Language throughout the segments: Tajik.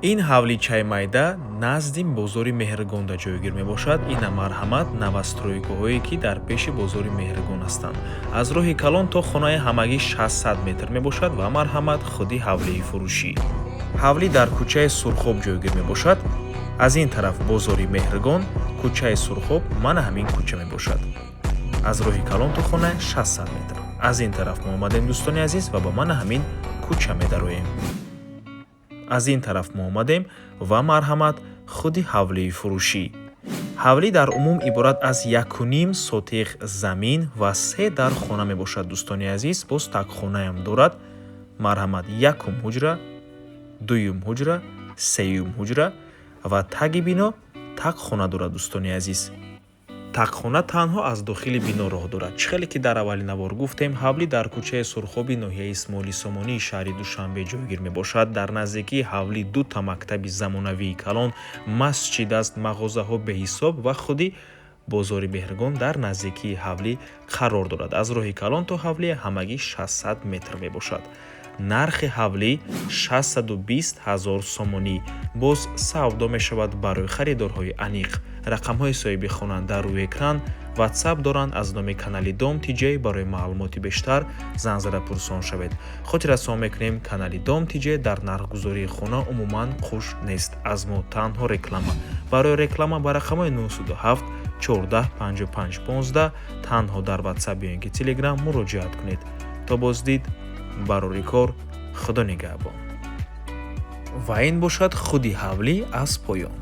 Ин ҳавличаи майда назди бозори Меҳргонда ҷойгир мебошад. Ина, марҳамат, новостройкаҳое, ки дар пеши бозори Меҳргон ҳастанд. Аз роҳи калон то хонаи ҳамагӣ 600 метр мебошад ва, марҳамат, худи ҳавлии фурӯшӣ. Ҳавлӣ дар кӯчаи Сурхоб ҷойгир мебошад. Аз ин тараф бозори Меҳргон, кӯчаи Сурхоб мана ҳамин кӯча мебошад. Аз роҳи калон то хона 600 метр. Аз ин тараф мо омадем, дӯстони азиз, ва ба мана ҳамин кӯча медароем. Аз ин тараф мо омадем ва, марҳамат, худи ҳавлии фурӯшӣ. Ҳавлӣ дар умум иборат аз 1,5 сотиғ замин ва се дар хона мебошад, дӯстони азиз. Боз такхонаям дорад. Марҳамат, якум ҳуҷра, дуюм ҳуҷра, сеюм ҳуҷра ва таги бино такхона дорад, дӯстони азиз. Такхона танҳо аз дохили бино роҳ дорад. Чӣ хеле ки дар аввали навор гуфтем, ҳавлӣ дар кӯчаи Сурхоби ноҳияи Исмоили Сомонии шаҳри Душанбе ҷойгир мебошад. Дар наздикии ҳавлӣ дута мактаби замонавии калон, масҷид аст, мағозаҳо беҳисоб ва худи бозори Меҳргон дар наздикии ҳавлӣ қарор дорад. Аз роҳи калон то ҳавлӣ ҳамагӣ 600 метр мебошад. Нархи ҳавлӣ 620 ҳазор сомонӣ. Боз савдо мешавад барои харидорҳои аниқ. Рақамҳои соҳиби хона дар рӯи экран, WhatsApp доранд аз номи канали Дом ТJ. Барои маълумоти бештар занг зада пурсон шавед. Хотиррасон мекунем, канали Дом ТJ дар нархгузории хона умуман қуш нест. Аз мо танҳо реклама. Барои реклама ба рақамҳои 907 14 55 15 танҳо дар WhatsApp ё ин ки Telegram муроҷиат кунед. То боздид, барори кор, Худо нигаҳбон. Ва ин бошад худи ҳавлӣ аз поён.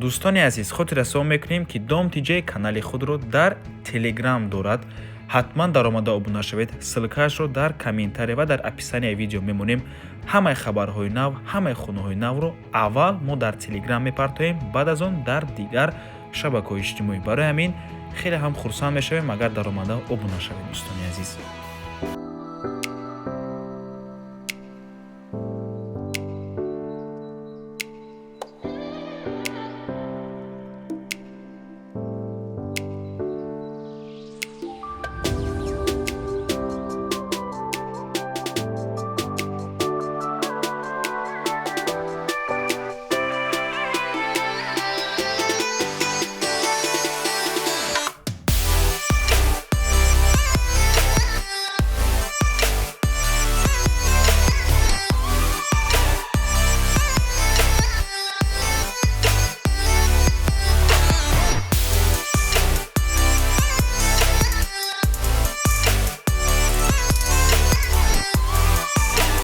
Дӯстони азиз, хотиррасон мекунем, ки Дом ТJ канали худро дар Телеграм дорад. Ҳатман даромада обуна шавед. Ссылкаашро дар комментария ва дар описанияи видео мемонем. Ҳамаи хабарҳои нав, ҳамаи хонаҳои навро аввал мо дар Телеграм мепартоем, баъд аз он дар дигар шабакаҳои иҷтимоӣ. Барои ҳамин хеле ҳам хурсанд мешавем, агар даромада обуна шавед, дӯстони азиз.